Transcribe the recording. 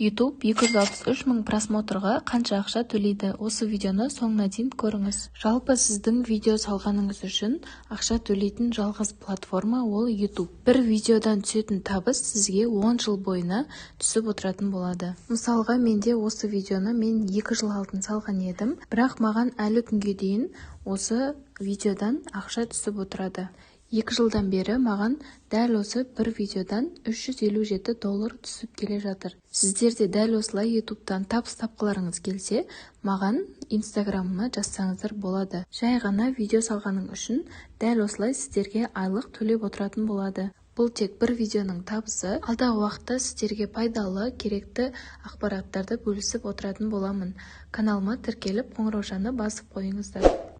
YouTube 263 мың просмотрға қанша ақша төлейді? Осы видеоны соңына дейін көріңіз. Жалпы, сіздің видео салғаныңыз үшін ақша төлейтін жалғыз платформа – ол YouTube. Бір видеодан түсетін табыс сізге 10 жыл бойына түсіп отыратын болады. Мысалға, менде осы видеоны мен 2 жыл алдын салған едім, бірақ маған әлі күнге дейін осы видеодан ақша түсіп отырады. 2 жылдан бері маған дәл осы бір видеодан 357 доллар түсіп келе жатыр. Сіздер де дәл осылай Ютубтан табыс тапқыларыңыз келсе, маған Инстаграмыма жазсаңыздар болады. Жай ғана видео салғаның үшін дәл осылай сіздерге айлық төлеп отыратын болады. Бұл тек бір видеоның табысы. Алдағы уақытта сіздерге пайдалы, керекті ақпараттарды бөлісіп отыратын боламын. Каналыма тіркеліп, қоңыраушаны басып қойыңыздар.